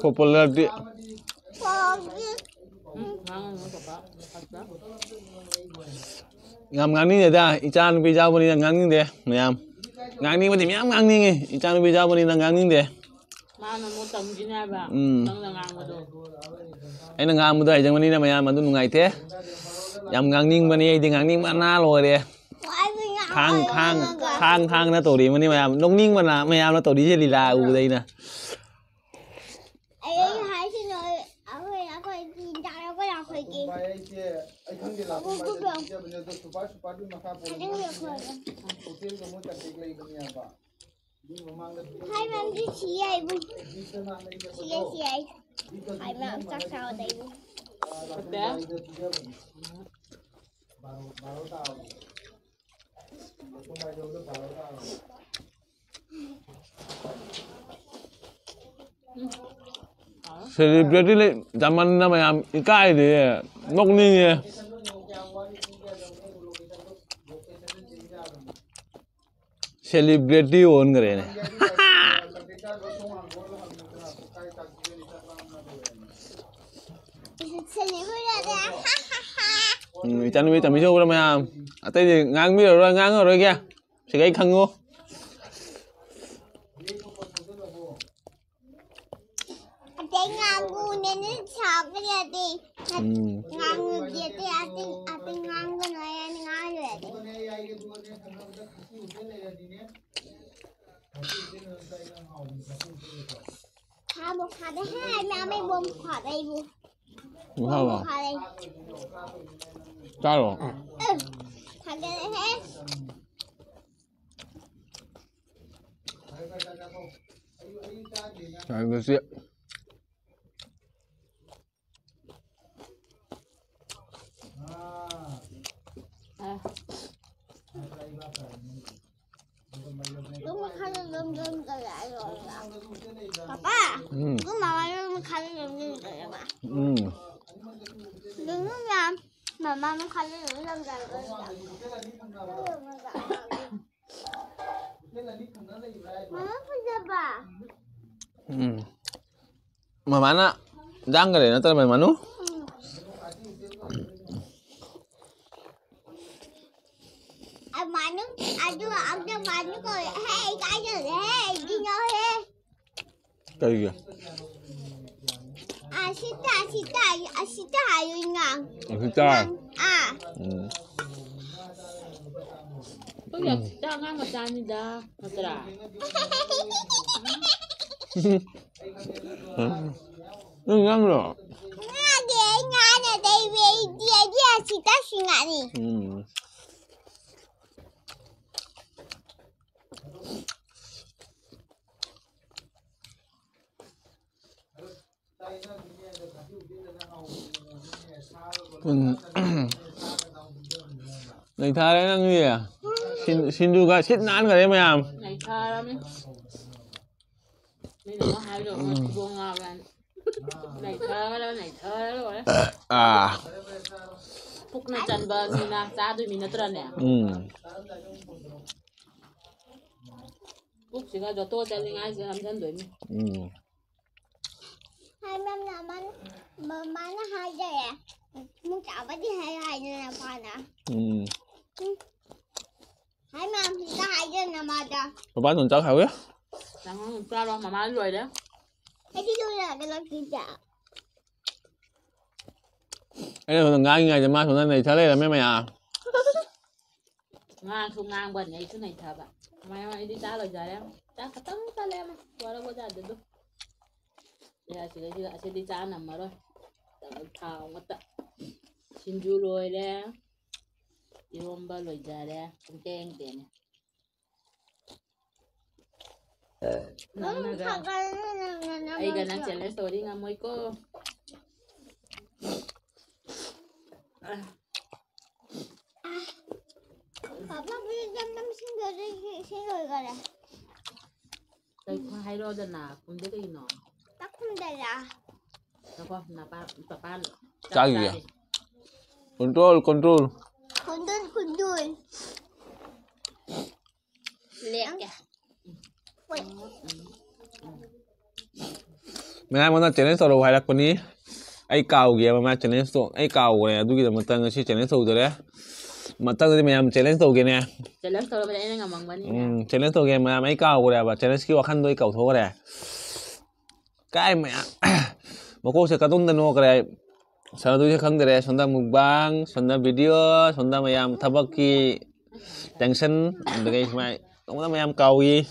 ꯄꯣꯄꯨꯂꯔꯗꯤ꯫ ꯎꯝ, ꯉꯥꯡꯉꯅꯨ, ꯄꯄꯥ꯫ ꯌꯥꯝ ꯉꯥꯡꯅꯤꯡꯗꯦꯗ, ꯏꯆꯥ ꯅꯨꯄꯤ ꯌꯥꯎꯕꯅꯤꯅ ꯉꯥꯡꯅꯤꯡꯗꯦ ꯃꯌꯥꯝ꯫ ꯉꯥꯡꯅꯤꯡꯕꯗꯤ ꯃꯌꯥꯝ ꯉꯥꯡꯅꯤꯡꯉꯤ, ꯏꯆꯥ ꯅꯨꯄꯤ ꯌꯥꯎꯕꯅꯤꯅ ꯉꯥꯡꯅꯤꯡꯗꯦ꯫ ꯃꯥꯅ ꯑꯃꯨꯛ ꯇꯝꯈꯤꯅꯤ ꯍꯥꯏꯕ, ꯎꯝ꯫ ꯅꯪꯅ ꯉꯥꯡꯕꯗꯣ꯫ ꯑꯩꯅ ꯉꯥꯡꯕꯗꯣ ꯍꯩꯖꯤꯟꯕꯅꯤꯅ ꯃꯌꯥꯝ ꯑꯗꯨ ꯅꯨꯡꯉꯥꯏꯇꯦ꯫ ꯌꯥꯝ ꯉꯥꯡꯅꯤꯡꯕꯅꯤ, ꯑꯩꯗꯤ ꯉꯥꯡꯅꯤꯡꯕꯅ ꯂꯣꯏꯔꯦ꯫ ꯈꯥꯡ, ꯈꯥꯡ, ꯈꯥꯡ, ꯈꯥꯡꯅ ꯇꯧꯔꯤꯕꯅꯤ ꯃꯌꯥꯝ꯫ ꯅꯣꯛꯅꯤꯡꯕꯅ ꯃꯌꯥꯝꯅ ꯇꯧꯔꯤꯁꯦ ꯂꯤꯂꯥ ꯎꯕꯗ ꯑꯩꯅ꯫ ꯑꯩ ꯍꯥꯏꯁꯤꯅ ꯑꯩꯈꯣꯏ, ꯑꯩꯈꯣꯏ ꯆꯤꯟꯖꯥꯛ ꯑꯩꯈꯣꯏ ꯂꯥꯛꯄꯒꯤ꯫ ꯑꯩ ꯈꯪꯗꯦ, ꯂꯥꯛꯄ ꯄꯤꯖꯕꯅꯦ, ꯑꯗꯣ ꯁꯨꯄꯔ, ꯁꯨꯄꯔꯗꯨ ꯃꯈꯥ ꯄꯣꯜꯂꯦ꯫ ꯍꯣꯇꯦꯜꯗ ꯃꯣꯏ ꯀꯟꯇꯦꯛ ꯂꯩꯕꯅꯦꯕ꯫ ꯍꯥꯏ ꯃꯌꯥꯝꯁꯤ ꯁꯤ ꯌꯥꯏꯕꯨ꯫ ꯁꯤ ꯌꯥꯏ, ꯁꯤ ꯌꯥꯏ꯫ ꯍꯥꯏ ꯃꯌꯥꯝ ꯆꯥꯛ ꯆꯥꯕꯗ ꯑꯩꯕꯨ꯫ ꯐꯠꯇꯦ꯫ ꯁꯦꯂꯤꯕ꯭ꯔꯤꯇꯤ ꯂꯩ ꯌꯥꯝꯃꯟꯅ ꯃꯌꯥꯝ ꯏꯀꯥꯏꯗꯦ꯫ ꯅꯣꯛꯅꯤꯡꯉꯦ꯫ ꯁꯦꯂꯤꯕ꯭ꯔꯤꯇꯤ ꯑꯣꯟꯈ꯭ꯔꯦꯅꯦ꯫ ꯎꯝ, ꯏꯆꯥꯅꯨꯄꯤ ꯇꯝꯕꯤ ꯊꯣꯛꯄ꯭ꯔꯥ ꯃꯌꯥꯝ? ꯑꯇꯩꯗꯤ ꯉꯥꯡꯕꯤꯔꯔꯣꯏ, ꯉꯥꯡꯉꯔꯣꯏꯒꯦ꯫ ꯁꯤꯈꯩ ꯈꯪꯉꯨ꯫ ꯑꯇꯩ ꯉꯥꯡꯒꯨꯅꯦ, ꯅꯪ ꯁꯥꯎꯕ ꯌꯥꯗꯦ꯫ ꯎꯝ꯫ ꯉꯥꯡꯉꯨꯗꯤ ꯑꯇꯩ, ꯑꯇꯩ, ꯑꯇꯩ ꯉꯥꯡꯒꯅꯨ ꯍꯥꯏꯔꯗꯤ ꯉꯥꯡꯉꯔꯣꯏ ꯑꯇꯩ꯫ ꯈꯥꯕꯨ ꯈꯥꯗꯦꯍꯦ, ꯃꯌꯥꯝ ꯑꯩꯕꯨ ꯑꯃꯨꯛ ꯈꯥꯗꯦ ꯑꯩꯕꯨ꯫ ꯍꯥꯎꯕ꯭ꯔꯣ? ꯈꯥꯗꯦ꯫ ꯆꯥꯔꯣ꯫ ꯎꯝ, ꯊꯥꯒꯠꯂꯦꯍꯦ꯫ ꯌꯥꯝꯅꯁꯤ꯫ ꯄꯥꯄꯥ, ꯎꯝ꯫ ꯑꯗꯨꯝ ꯃꯃꯥ ꯌꯨꯝ ꯈꯜꯂ ꯂꯩꯕ꯫ ꯎꯝ꯫ ꯑꯗꯨꯝ ꯌꯥꯝ ꯃꯃꯥ ꯌꯨꯝ ꯈꯜꯂ ꯂꯩꯕ꯫ ꯃꯃꯥ ꯐꯖꯕ꯫ ꯎꯝ꯫ ꯃꯃꯥꯅ ꯌꯥꯡꯈꯔꯦ ꯅꯠꯇ꯭ꯔ ꯃꯃꯥꯅꯨ? ꯎꯝ꯫ ꯑꯃꯥꯅꯨ, ꯑꯗꯨ ꯑꯝꯇ ꯃꯥꯅꯨ ꯀꯧꯔꯦ꯫ ꯍꯦ, ꯏꯀꯥꯏꯖꯔꯦ꯫ ꯍꯦ, ꯏꯟꯅꯧꯍꯦ꯫ ꯀꯩꯒꯤ? ꯑꯁꯤꯗ, ꯑꯁꯤꯗ, ꯑꯁꯤꯗ ꯍꯥꯏꯌꯨ, ꯏꯟꯅꯧ꯫ ꯑꯁꯤꯗ? ꯏꯟꯅꯧ꯫ ꯑꯥ꯫ ꯎꯝ꯫ ꯑꯩꯈꯣꯏꯒꯤ ꯑꯁꯤꯗ ꯑꯉꯥꯡ ꯃꯆꯥꯅꯤꯗ, ꯅꯠꯇ꯭ꯔꯥ? ꯅꯪ ꯉꯥꯡꯂꯣ? ꯉꯥꯡꯗꯦ, ꯑꯩ ꯉꯥꯡꯅ ꯂꯩꯕ, ꯑꯩꯗꯤ, ꯑꯩꯗꯤ ꯑꯁꯤꯗ ꯁꯤꯡꯉꯥꯅꯤ꯫ ꯎꯝ꯫ ꯄꯨꯟ-, ꯅꯩꯊꯥꯔꯦ ꯅꯪꯗꯤ꯫ ꯁꯤꯟ-, ꯁꯤꯟꯖꯨꯒ ꯁꯤꯠ ꯅꯥꯟꯈꯔꯦ ꯃꯌꯥꯝ꯫ ꯅꯩꯊꯥꯔꯝꯅꯤ꯫ ꯃꯤꯅ ꯑꯃ ꯍꯥꯏꯔꯒ ꯑꯃ ꯎꯝ꯫ ꯊꯤꯕꯣꯡ ꯉꯥꯎꯔꯦ ꯍꯥꯏꯅ꯫ ꯅꯩꯊꯔ ꯂꯣꯏꯔꯦ, ꯅꯩꯊꯔ ꯂꯣꯏꯔꯦ꯫ ꯑꯥ꯫ ꯄꯨꯛꯅ ꯆꯟꯕ ꯃꯤꯅ ꯆꯥꯗꯣꯏ ꯃꯤ ꯅꯠꯇ꯭ꯔꯅꯦ? ꯎꯝ꯫ ꯄꯨꯛꯁꯤꯒ ꯖꯣꯇꯣ ꯆꯠꯂꯤꯉꯥꯏꯁꯤꯗ ꯅꯝꯁꯤꯟꯗꯣꯏꯅꯤ꯫ ꯎꯝ꯫ ꯍꯥꯏ ꯃꯦꯝꯅ ꯃꯥꯅ, ꯃꯃꯥꯅ ꯍꯥꯏꯖꯔꯦ꯫ ꯏꯃꯨꯡ ꯆꯥꯕꯗꯤ ꯍꯥꯏ ꯍꯥꯏꯗꯅ ꯃꯄꯥꯅ꯫ ꯎꯝ꯫ ꯎꯝ꯫ ꯍꯥꯏ ꯃꯦꯝ, ꯁꯤꯗ ꯍꯥꯏꯗꯅ ꯃꯥꯗ꯫ ꯃꯄꯥ ꯅꯨꯡ ꯆꯥꯛ ꯍꯥꯎꯋꯦ꯫ ꯆꯪꯉꯣ, ꯆꯥꯔꯣ, ꯃꯃꯥ ꯂꯣꯏꯔꯦ꯫ ꯑꯩꯗꯤ ꯂꯣꯏꯔꯒ ꯂꯧꯈꯤꯗꯦ꯫ ꯑꯩꯅ ꯁꯣꯝꯗ ꯉꯥꯡꯉꯤꯉꯩꯗ ꯃꯥ ꯁꯣꯝꯗ ꯅꯩꯊ ꯂꯩꯔꯝꯃꯦ ꯃꯌꯥꯝ꯫ ꯉꯥꯡꯁꯨ ꯉꯥꯡꯕꯅꯤ, ꯑꯩꯁꯨ ꯅꯩꯊꯕ꯫ ꯃꯌꯥꯝ ꯑꯩꯗꯤ ꯆꯥ ꯂꯣꯏꯖꯔꯦ꯫ ꯆꯥ ꯈꯇꯪ ꯆꯠꯂꯦ ꯑꯃ꯫ ꯋꯥꯔꯧꯕ ꯌꯥꯗꯦ ꯑꯗꯨ꯫ ꯑꯦ, ꯑꯁꯤꯗꯩꯁꯤꯗ, ꯑꯁꯤꯗꯤ ꯆꯥ ꯅꯝꯃꯔꯣꯏ꯫ ꯊꯥꯎ ꯉꯥꯛꯇ꯫ ꯁꯤꯡꯖꯨ ꯂꯣꯏꯔꯦ꯫ ꯏꯔꯣꯝꯕ ꯂꯣꯏꯖꯔꯦ꯫ ꯄꯨꯡꯇꯦꯡ ꯇꯦꯡꯉꯦ꯫ ꯅꯪꯅꯒ ꯊꯥꯒꯠꯂꯦ, ꯅꯪꯅ ꯅꯝꯃꯒ꯫ ꯑꯩꯒ ꯅꯪ ꯆꯦꯂꯦꯟꯖ ꯇꯧꯔꯗꯤ ꯉꯝꯃꯣꯏꯀꯣ꯫ ꯄꯥꯄꯥ, ꯐꯨꯔꯤꯠ ꯌꯥꯝ ꯅꯝꯁꯤꯟꯈ꯭ꯔꯦ, ꯏꯁꯤꯡ ꯂꯣꯏꯈꯔꯦ꯫ ꯀꯩ ꯍꯥꯏꯔꯛꯑꯣꯗꯅ, ꯈꯨꯝꯗꯦ ꯀꯩꯒꯤꯅꯣ? ꯆꯥꯛ ꯈꯨꯝꯗꯔꯥ? ꯉꯥꯏꯈꯣ, ꯅꯄꯥ, ꯄꯥꯄꯥ ꯆꯥꯛ ꯆꯥꯈꯤꯒꯦ꯫ ꯆꯥꯔꯤ꯫ Control, control. Control, control. ꯂꯦꯛꯀꯦ꯫ ꯍꯣꯏ꯫ ꯃꯌꯥꯝ ꯑꯃꯅ ꯆꯦꯂꯦꯟꯖ ꯇꯧꯔꯛꯑꯣ ꯍꯥꯏꯔꯛꯄꯅꯤ꯫ ꯑꯩ ꯀꯥꯎꯈꯤꯑꯕ ꯃꯥ ꯆꯦꯂꯦꯟꯖꯇꯣ꯫ ꯑꯩ ꯀꯥꯎꯈ꯭ꯔꯦ꯫ ꯑꯗꯨꯒꯤꯗꯃꯛꯇ ꯉꯁꯤ ꯆꯦꯂꯦꯟꯖ ꯇꯧꯗꯔꯦ꯫ ꯃꯊꯪꯗꯗꯤ ꯃꯌꯥꯝ ꯆꯦꯂꯦꯟꯖ ꯇꯧꯒꯦꯅꯦ꯫ ꯆꯦꯂꯦꯟꯖ ꯇꯧꯔꯕꯗꯤ ꯑꯩꯅ ꯉꯝꯃꯝꯒꯅꯤ꯫ ꯎꯝ, ꯆꯦꯂꯦꯟꯖ ꯇꯧꯒꯦ ꯃꯌꯥꯝ꯫ ꯑꯩ ꯀꯥꯎꯈ꯭ꯔꯦꯕ꯫ ꯆꯦꯂꯦꯟꯖꯀꯤ ꯋꯥꯈꯟꯗꯣ ꯑꯩ ꯀꯥꯎꯊꯣꯛꯈ꯭ꯔꯦ꯫ ꯀꯥꯏ ꯃꯌꯥꯝ ꯃꯀꯣꯛꯁꯦ ꯀꯗꯣꯝꯗ ꯅꯣꯛꯈ꯭ꯔꯦ꯫ ꯁꯥꯟꯅꯗꯣꯏꯁꯦ ꯈꯪꯗꯔꯦ꯫ ꯁꯣꯝꯗ ꯃꯨꯛꯕꯥꯡ, ꯁꯣꯝꯗ ꯚꯤꯗꯤꯑꯣ, ꯁꯣꯝꯗ ꯃꯌꯥꯝ ꯊꯕꯛꯀꯤ ꯇꯦꯟꯁꯟ, ꯑꯗꯨꯗꯒꯤ ꯁꯨꯃꯥꯏ ꯇꯧꯕꯗ ꯃꯌꯥꯝ ꯀꯥꯎꯏ꯫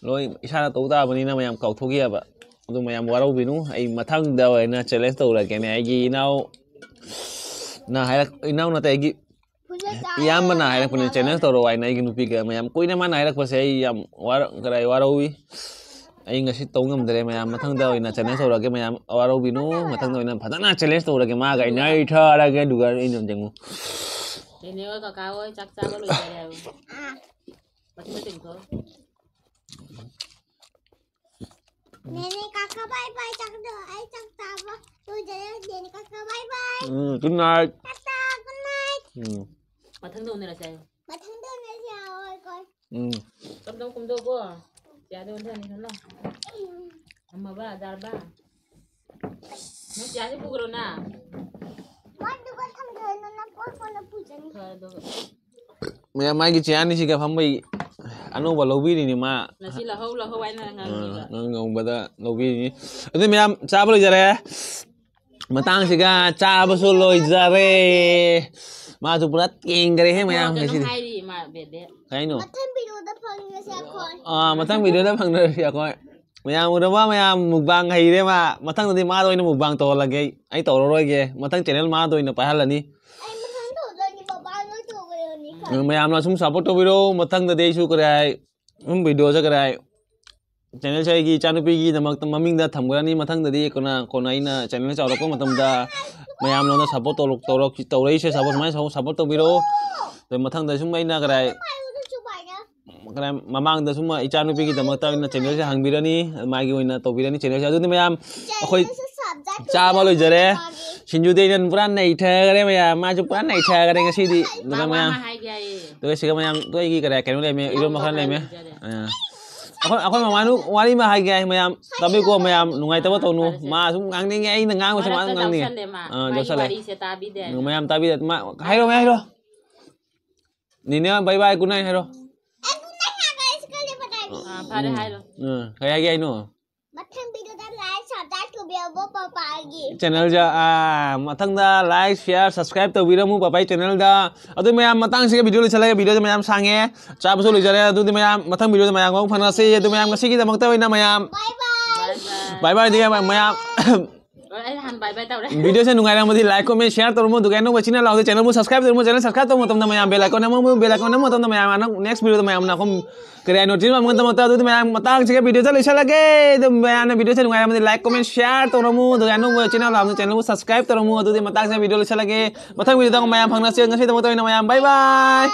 ꯂꯣꯏ ꯏꯁꯥꯅ ꯇꯧ ꯇꯥꯕꯅꯤꯅ ꯃꯌꯥꯝ ꯀꯥꯎꯊꯣꯛꯈꯤꯑꯕ꯫ ꯑꯗꯨ ꯃꯌꯥꯝ ꯋꯥꯔꯧꯕꯤꯅꯨ꯫ ꯑꯩ ꯃꯊꯪꯗ ꯑꯣꯏꯅ ꯆꯦꯂꯦꯟꯖ ꯇꯧꯔꯒꯦꯅꯦ꯫ ꯑꯩꯒꯤ ꯏꯅꯥꯎ ꯅ ꯍꯥꯏꯔꯛ-, ꯏꯅꯥꯎ ꯅꯠꯇꯦ, ꯑꯩꯒꯤ ꯏꯌꯥꯝꯕꯅ ꯍꯥꯏꯔꯛꯄꯅꯦ, ꯆꯦꯂꯦꯟꯖ ꯇꯧꯔꯛꯑꯣ ꯍꯥꯏꯅ꯫ ꯑꯩꯒꯤ ꯅꯨꯄꯤꯒ ꯃꯌꯥꯝ ꯀꯨꯏꯅ ꯃꯥꯅ ꯍꯥꯏꯔꯛꯄꯁꯦ ꯑꯩ ꯌꯥꯝ ꯋꯥꯔ-, ꯀꯗꯥꯏ ꯋꯥꯔꯧꯏ꯫ ꯑꯩ ꯉꯁꯤ ꯇꯧ ꯉꯝꯗ꯭ꯔꯦ ꯃꯌꯥꯝ꯫ ꯃꯊꯪꯗ ꯑꯣꯏꯅ ꯆꯦꯂꯦꯟꯖ ꯇꯧꯔꯛꯑꯒꯦ ꯃꯌꯥꯝ꯫ ꯋꯥꯔꯧꯕꯤꯅꯨ꯫ ꯃꯊꯪꯗ ꯑꯣꯏꯅ ꯐꯖꯅ ꯆꯦꯂꯦꯟꯖ ꯇꯧꯔꯒꯦ ꯃꯥꯒ ꯑꯩꯅ꯫ ꯑꯩ ꯊꯥꯔꯒꯦ ꯑꯗꯨꯒ ꯑꯩꯅ ꯌꯦꯡꯉꯨ꯫ ꯅꯦꯅꯦ ꯍꯣꯏ ꯀꯀꯥ ꯍꯣꯏ ꯆꯥꯛ ꯆꯥꯕ ꯂꯣꯏꯖꯔꯦ ꯍꯥꯏꯕ꯫ ꯃꯆꯤꯟꯗꯣ ꯇꯦꯡꯊꯣꯛ꯫ ꯅꯦꯅꯦ ꯀꯥꯀꯥ ꯕꯥꯏ ꯕꯥꯏ꯫ ꯆꯥꯛꯇꯣ ꯑꯩ ꯆꯥꯛ ꯆꯥꯕ ꯂꯣꯏꯖꯔꯦ꯫ ꯅꯦꯅꯦ ꯀꯥꯀꯥ ꯕꯥꯏ ꯕꯥꯏ꯫ ꯎꯝ, good night. Tata, good night. ꯎꯝ꯫ ꯃꯊꯪꯗ ꯎꯅꯔꯁꯦ ꯍꯥꯏꯌꯣ꯫ ꯃꯊꯪꯗ ꯎꯅꯔꯁꯦ ꯍꯥꯏꯌꯣ, ꯍꯣꯏ, ꯀꯣꯏ꯫ ꯎꯝ꯫ ꯀꯝꯗꯧ ꯀꯨꯝꯗꯧꯀꯣ꯫ ꯆꯤꯌꯥꯗ ꯑꯣꯟꯊꯅꯤ ꯈꯜꯂꯣ꯫ ꯎꯝ꯫ ꯊꯝꯃꯕ, ꯖꯥꯔꯕ? ꯅꯪ ꯆꯤꯌꯥꯁꯦ ꯄꯨꯈ꯭ꯔꯣ ꯅꯪ꯫ ꯃꯥ ꯑꯗꯨꯒ ꯊꯝꯈ꯭ꯔꯦ, ꯅꯪ ꯄꯣꯠ ꯄꯣꯠꯅ ꯄꯨꯖꯅꯤ꯫ ꯐꯔꯦ ꯑꯗꯨꯒ꯫ ꯃꯌꯥꯝ ꯃꯥꯒꯤ ꯆꯤꯌꯥꯅꯤꯁꯤꯒ ꯐꯝꯕꯩ ꯑꯅꯧꯕ ꯂꯧꯕꯤꯔꯤꯅꯤ ꯃꯥ꯫ ꯉꯁꯤ ꯂꯧꯍꯧ, ꯂꯧꯍꯧ ꯍꯥꯏꯅ ꯉꯥꯡꯉꯤꯕ꯫ ꯑ, ꯉꯥꯡ-, ꯉꯥꯡꯕꯗ ꯂꯧꯕꯤꯔꯤꯅꯤ꯫ ꯑꯗꯨ ꯃꯌꯥꯝ ꯆꯥꯕ ꯂꯣꯏꯖꯔꯦ꯫ ꯃꯇꯥꯡꯁꯤꯒ ꯆꯥꯕꯁꯨ ꯂꯣꯏꯖꯔꯦ꯫ ꯃꯥꯁꯨ ꯄꯨꯔꯥ ꯀꯦꯡꯈꯔꯦꯍꯦ ꯃꯌꯥꯝ ꯀꯩꯅꯣꯝ ꯉꯁꯤꯗꯤ꯫ ꯍꯥꯏꯔꯤ ꯃꯥ ꯕꯦꯕꯦ꯫ ꯀꯩꯅꯣ? ꯃꯊꯪ ꯚꯤꯗꯤꯑꯣꯗ ꯐꯪꯉꯁꯦ ꯑꯩꯈꯣꯏ꯫ ꯑꯥ, ꯃꯊꯪ ꯚꯤꯗꯤꯑꯣꯗ ꯐꯪꯅꯔꯁꯤ ꯑꯩꯈꯣꯏ꯫ ꯃꯌꯥꯝ ꯎꯔꯕ ꯃꯌꯥꯝ ꯃꯨꯛꯕꯥꯡ ꯍꯩꯔꯦ ꯃꯥ꯫ ꯃꯊꯪꯗꯗꯤ ꯃꯥꯗ ꯑꯣꯏꯅ ꯃꯨꯛꯕꯥꯡ ꯇꯧꯍꯜꯂꯒꯦ ꯑꯩ꯫ ꯑꯩ ꯇꯧꯔꯔꯣꯏꯒꯦ꯫ ꯃꯊꯪ ꯆꯦꯅꯦꯜ ꯃꯥꯗ ꯑꯣꯏꯅ ꯄꯥꯏꯍꯜꯂꯅꯤ꯫ ꯑꯩ ꯃꯊꯪ ꯇꯧꯗꯣꯏꯅꯤ, ꯕꯕꯥꯅ ꯇꯧꯔꯅꯤ ꯈꯪꯉꯦ꯫ ꯃꯌꯥꯝꯅ ꯁꯨꯝ ꯁꯞꯄꯣꯔꯠ ꯇꯧꯕꯤꯔꯣ꯫ ꯃꯊꯪꯗꯗꯤ ꯑꯩꯁꯨ ꯀꯔꯤ ꯍꯥꯏ, ꯁꯨꯝ ꯚꯤꯗꯤꯑꯣꯁꯦ ꯀꯔꯤ ꯍꯥꯏ, ꯆꯦꯅꯦꯜꯁꯦ ꯑꯩꯒꯤ ꯏꯆꯥꯅꯨꯄꯤꯒꯤꯗꯃꯛꯇ ꯃꯃꯤꯡꯗ ꯊꯝꯈ꯭ꯔꯅꯤ꯫ ꯃꯊꯪꯗꯗꯤ ꯀꯣꯟꯅ, ꯀꯣꯟꯅ ꯑꯩꯅ ꯆꯦꯅꯦꯜ ꯆꯥꯎꯔꯛꯄ ꯃꯇꯝꯗ ꯃꯌꯥꯝꯅ ꯁꯞꯄꯣꯔꯠ ꯇꯧꯔꯛ-, ꯇꯧꯔꯛ-, ꯇꯧꯔꯛꯏꯁꯦ ꯁꯞꯄꯣꯔꯠ, ꯁꯨꯃꯥꯏꯅ ꯁꯞꯄꯣꯔꯠ, ꯁꯞꯄꯣꯔꯠ ꯇꯧꯕꯤꯔꯣ꯫ ꯑꯗꯩ ꯃꯊꯪꯗ ꯁꯨꯝ ꯑꯩꯅ ꯀꯔꯤ ꯍꯥꯏ, ꯀꯔꯤ ꯍꯥꯏ, ꯃꯃꯥꯡꯗ ꯁꯨꯝ ꯏꯆꯥꯅꯨꯄꯤꯒꯤꯗꯃꯛꯇ ꯑꯩꯅ ꯆꯦꯅꯦꯜꯁꯦ ꯍꯥꯡꯕꯤꯔꯅꯤ, ꯃꯥꯒꯤ ꯑꯣꯏꯅ ꯇꯧꯕꯤꯔꯅꯤ ꯆꯦꯅꯦꯜꯁꯦ꯫ ꯑꯗꯨꯗꯤ ꯃꯌꯥꯝ ꯑꯩꯈꯣꯏ ꯆꯥꯕ ꯂꯣꯏꯖꯔꯦ꯫ ꯁꯤꯡꯖꯨꯗꯤ ꯑꯩꯅ ꯄꯨꯔꯥ ꯅꯩꯊꯈ꯭ꯔꯦ ꯃꯌꯥꯝ, ꯃꯥꯁꯨ ꯄꯨꯔꯥ ꯅꯩꯊꯈ꯭ꯔꯦ ꯉꯁꯤꯗꯤ꯫ ꯑꯗꯨꯒ ꯃꯥ ꯋꯥ ꯃꯌꯥꯝ ꯑꯃ ꯍꯥꯏꯒꯦ ꯍꯥꯏꯌꯦ꯫ ꯑꯗꯨꯒ ꯁꯤꯒ ꯃꯌꯥꯝ ꯑꯩꯈꯣꯏꯒꯤ ꯀꯔꯤ ꯍꯥꯏ, ꯀꯩꯅꯣ ꯂꯩꯔꯝꯃꯦ, ꯏꯔꯣꯟꯕ ꯈꯔ ꯂꯩꯔꯝꯃꯦ꯫ ꯑꯥ꯫ ꯑꯩꯈꯣꯏ, ꯑꯩꯈꯣꯏ ꯃꯃꯥꯅ ꯋꯥꯔꯤ ꯑꯃ ꯍꯥꯏꯒꯦ ꯍꯥꯏ ꯃꯌꯥꯝ꯫ ꯇꯥꯕꯤꯀꯣ ꯃꯌꯥꯝ, ꯅꯨꯡꯉꯥꯏꯇꯕ ꯇꯧꯅꯨ꯫ ꯐꯔꯦꯁꯦ꯫ ꯃꯥ ꯁꯨꯝ ꯉꯥꯡꯅꯤꯡꯉꯦ, ꯑꯩꯅ ꯉꯥꯡꯕꯁꯦ ꯃꯥ ꯃꯔꯛꯇ ꯉꯥꯡꯅꯤꯡꯉꯦ꯫ ꯌꯥꯎꯁꯜꯂꯦ ꯃꯥ꯫ ꯑꯥ, ꯃꯥꯒꯤ ꯌꯥꯎꯁꯜꯂꯦ꯫ ꯋꯥꯔꯤꯁꯦ ꯇꯥꯕꯤꯗꯦ꯫ ꯎꯝ, ꯃꯌꯥꯝ ꯇꯥꯕꯤꯗꯦ꯫ ꯃꯥ, ꯍꯥꯏꯔꯣ, ꯍꯥꯏꯔꯣ꯫ ꯅꯤꯅꯦ, bye bye, good night ꯍꯥꯏꯔꯣ꯫ ꯑꯦ, good night ꯍꯥꯏꯕ ꯑꯩꯁꯨ ꯈꯜꯂꯦ, ꯐꯗꯥꯏꯅꯤ꯫ ꯑꯥ, ꯐꯔꯦ ꯎꯝ꯫ ꯍꯥꯏꯔꯣ꯫ ꯎꯝ, ꯀꯩ ꯍꯥꯏꯒꯦ ꯍꯥꯏꯅꯣ? ꯃꯊꯪ ꯚꯤꯗꯤꯑꯣꯗ like, subscribe ꯇꯧꯕꯤꯔꯝꯃꯣ ꯄꯄꯥꯒꯤ꯫ ꯆꯦꯅꯦꯜꯁꯦ, ꯑꯥ, ꯃꯊꯪꯗ like, share, subscribe ꯇꯧꯕꯤꯔꯝꯃꯨ ꯄꯄꯥꯒꯤ ꯆꯦꯅꯦꯜꯗ꯫ ꯑꯗꯨ ꯃꯌꯥꯝ ꯃꯇꯥꯡꯁꯤꯒ ꯚꯤꯗꯤꯑꯣ ꯂꯣꯏꯁꯤꯜꯂꯒꯦ, ꯚꯤꯗꯤꯑꯣꯁꯦ ꯃꯌꯥꯝ ꯁꯥꯡꯉꯦ, ꯆꯥꯕꯁꯨ ꯂꯣꯏꯖꯔꯦ꯫ ꯑꯗꯨꯗꯤ ꯃꯌꯥꯝ ꯃꯊꯪ ꯚꯤꯗꯤꯑꯣꯗ ꯃꯌꯥꯝꯒ ꯑꯃꯨꯛ ꯐꯪꯅꯁꯤ꯫ ꯑꯗꯨ ꯃꯌꯥꯝ ꯉꯁꯤꯒꯤꯗꯃꯛꯇ ꯑꯣꯏꯅ ꯃꯌꯥꯝ bye bye꯫ Bye bye꯫ Bye bye ꯗꯤ ꯃꯌꯥꯝ꯫ ꯑꯣ, ꯑꯩ ꯍꯥꯟꯅ bye bye ꯇꯧꯔꯦ꯫ ꯚꯤꯗꯤꯑꯣꯁꯦ ꯅꯨꯡꯉꯥꯏꯔꯝꯃꯗꯤ like, comment, share ꯇꯧꯔꯝꯃꯨ꯫ ꯑꯗꯨꯒ ꯑꯅꯧꯕ channel ꯂꯥꯛꯑꯗꯤ channelꯕꯨ subscribe ꯇꯧꯔꯝꯃꯨ꯫ Channel subscribe ꯇꯧꯕ ꯃꯇꯝꯗ ꯃꯌꯥꯝ bell icon ꯅꯝꯃꯨ, bell icon ꯅꯝꯕ ꯃꯇꯝꯗ ꯃꯌꯥꯝ next ꯚꯤꯗꯤꯑꯣꯗ ꯃꯌꯥꯝꯅ ꯑꯩꯈꯣꯏ ꯀꯔꯤ ꯍꯥꯏꯅꯣ, ꯊꯤꯟꯕ ꯉꯝꯒꯗꯕ ꯃꯇꯝ꯫ ꯑꯗꯨꯗꯤ ꯃꯌꯥꯝ ꯃꯇꯥꯡꯁꯤꯒ ꯚꯤꯗꯤꯑꯣꯁꯦ ꯂꯣꯏꯁꯤꯜꯂꯒꯦ꯫ ꯑꯗꯨꯝ ꯃꯌꯥꯝꯅ ꯚꯤꯗꯤꯑꯣꯁꯦ ꯅꯨꯡꯉꯥꯏꯔꯝꯃꯗꯤ like, comment, share ꯇꯧꯔꯝꯃꯨ꯫ ꯑꯗꯨꯒ ꯑꯅꯧꯕ channel ꯂꯥꯛꯑꯗꯤ channelꯕꯨ subscribe ꯇꯧꯔꯝꯃꯨ꯫ ꯑꯗꯨꯗꯤ ꯃꯇꯥꯡꯁꯤꯒ ꯚꯤꯗꯤꯑꯣ ꯂꯣꯏꯁꯤꯜꯂꯒꯦ꯫ ꯃꯊꯪ ꯚꯤꯗꯤꯑꯣꯗ ꯃꯌꯥꯝ ꯐꯪꯅꯁꯤ꯫ ꯉꯁꯤꯗꯃꯛꯇ ꯑꯣꯏꯅ ꯃꯌꯥꯝ bye bye꯫